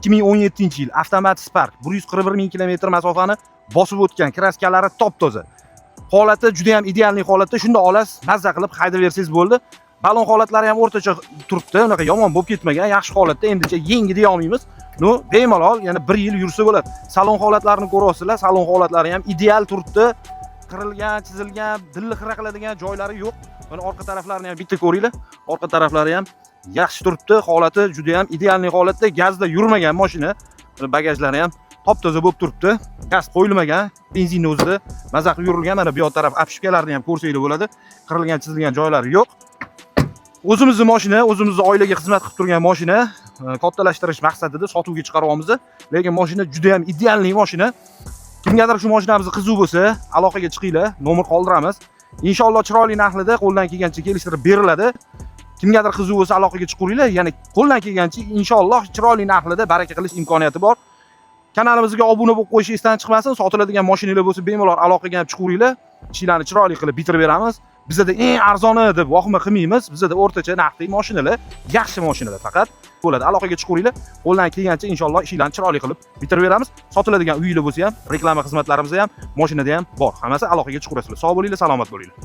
2017-yil, avtomat Spark, 141 ming kilometr masofani bosib o'tgan, краска lari top toza. Holati juda ham идеальный holatda, shunda olasiz, mazza qilib haydaversangiz bo'ldi. Balon holatlari ham o'rtacha turibdi, unaqa yomon bo'lib ketmagan, yaxshi holatda, endicha yangi deya olmaymiz. Ну, bemalol yana bir yil yursa bo'ladi. Salon holatlarini ko'ryapsizlar, salon holatlari ham ideal turibdi. Qirilgan, chizilgan, dilni xira qiladigan joylari yo'q. Mana orqa taraflarini ham bitta ko'ringlar. Orqa taraflari ham yaxshi turibdi, holati juda ham идеальный holatda, gazda yurmagan mashina. Mana bagajlari ham top toza bo'lib turibdi. Gaz qo'yilmagan, benzinni o'zida maza qilib yurilgan. Mana bu yoq taraf обшивка larni ham ko'rsanglar bo'ladi. Qirilgan, chizilgan joylari yo'q. O'zimizni mashina, o'zimizni oilaga xizmat qilib turgan mashina, kattalashtirish maqsadida sotuvga chiqaryapmiz. Lekin mashina juda ham идеальный mashina. Kimgadir shu mashinamiz qiziq bo'lsa, aloqaga chiqinglar, nomer qoldiramiz. Inshaalloh chiroyli narxlarda qo'ldan kelgancha kelishtirib beriladi. Kimgadir qiziq bo'lsa, aloqaga chiqaveringlar. Ya'ni qo'ldan kelgancha inshaalloh chiroyli narxlarda baraka qilish imkoniyati bor. Kanalimizga obuna bo'lib qo'yish esdan chiqmasin. Sotiladigan mashinalar bo'lsa, bemalol aloqaga ham chiqaveringlar. Ishlarni chiroyli qilib bitirib beramiz. Bizada eng arzoni deb vahima qilmaymiz. Bizada o'rtacha narxdagi mashinalar, yaxshi mashinalar faqat bo'ladi. Aloqaga chiqaveringlar. Qo'ldan kelgancha inshaalloh ishlarni chiroyli qilib bitirib beramiz. Sotiladigan uylar bo'lsa ham, reklama xizmatlarimiz ham, mashinada ham bor. Hammasi aloqaga chiqaverasizlar. Sog' bo'linglar, salomat bo'linglar.